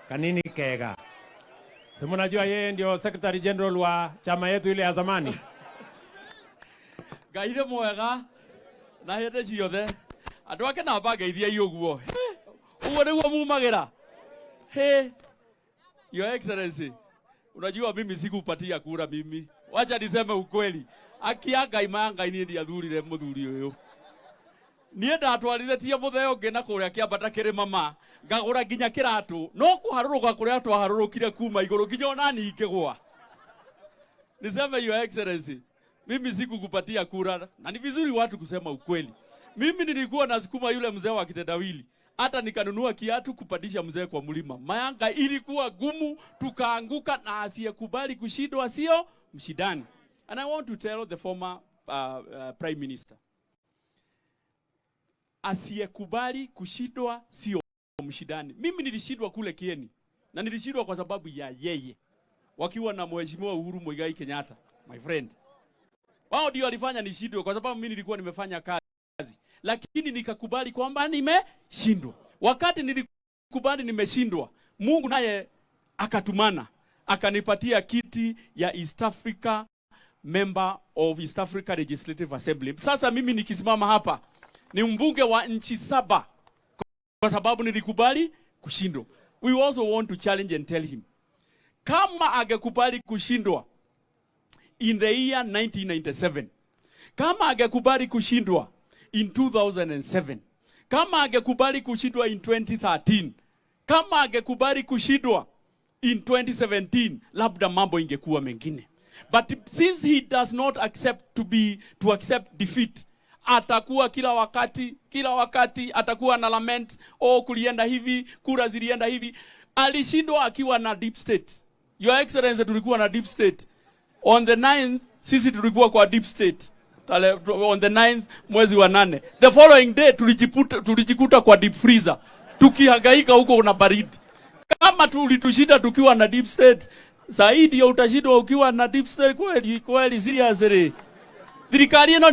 Kanini Kega. Si mnajua yeye ndio Secretary General wa chama yetu ile ya zamani. Ngai nĩ mwega na hĩndĩ ciothe. Andũ ake namba ngeithiai ũguo. Ũguo nĩguo mumagĩra. He, Your Excellency, unajua mimi sikupatia kura mimi. Wacha niseme ukweli. Akia Ngai ma Ngai, niĩ ndiathurire mũthuri ũyũ. Niĩ ndatwarithĩtie mũthee ũngĩ na kũrĩa kĩambata kĩrĩma ma ngagũra nginya kĩratũ, no kũharũrũka kũrĩa twaharũrũkire kuma igũrũ nginya ona niĩ ingĩgwa. Niseme, Your Excellency, mimi sikukupatia kura, na ni vizuri watu kusema ukweli. Mimi nilikuwa nasukuma yule mzee wa kitendawili, hata nikanunua kiatu kupandisha mzee kwa mlima. Mayanga ilikuwa gumu, tukaanguka, na asiyekubali kushindwa sio mshindani. And I want to tell the former Prime Minister, asiyekubali kushindwa sio mshindani. Mimi nilishindwa kule Kieni na nilishindwa kwa sababu ya yeye, wakiwa na Mheshimiwa Uhuru Muigai Kenyatta, my friend. Wao ndio walifanya nishindwe kwa sababu mimi nilikuwa nimefanya kazi, lakini nikakubali kwamba nimeshindwa. Wakati nilikubali nimeshindwa, Mungu naye akatumana akanipatia kiti ya East Africa, member of East Africa Legislative Assembly. Sasa mimi nikisimama hapa ni mbunge wa nchi saba kwa sababu nilikubali kushindwa. We also want to challenge and tell him, kama angekubali kushindwa in the year 1997, kama angekubali kushindwa in 2007, kama angekubali kushindwa in 2013, kama angekubali kushindwa in 2017, labda mambo ingekuwa mengine. But since he does not accept to accept defeat, atakuwa kila wakati, kila wakati atakuwa na lament, "Oh, kulienda hivi, kura zilienda hivi." Alishindwa akiwa na deep state. Your Excellency, tulikuwa na deep state. On the 9th, sisi tulikuwa kwa deep state. On the 9th mwezi wa nane. The following day tulijikuta kwa deep freezer tukihangaika huko na baridi. Kama tulitushinda tukiwa na deep state, zaidi ya utashindwa ukiwa na deep state kweli kweli, seriously. Thirikari ĩno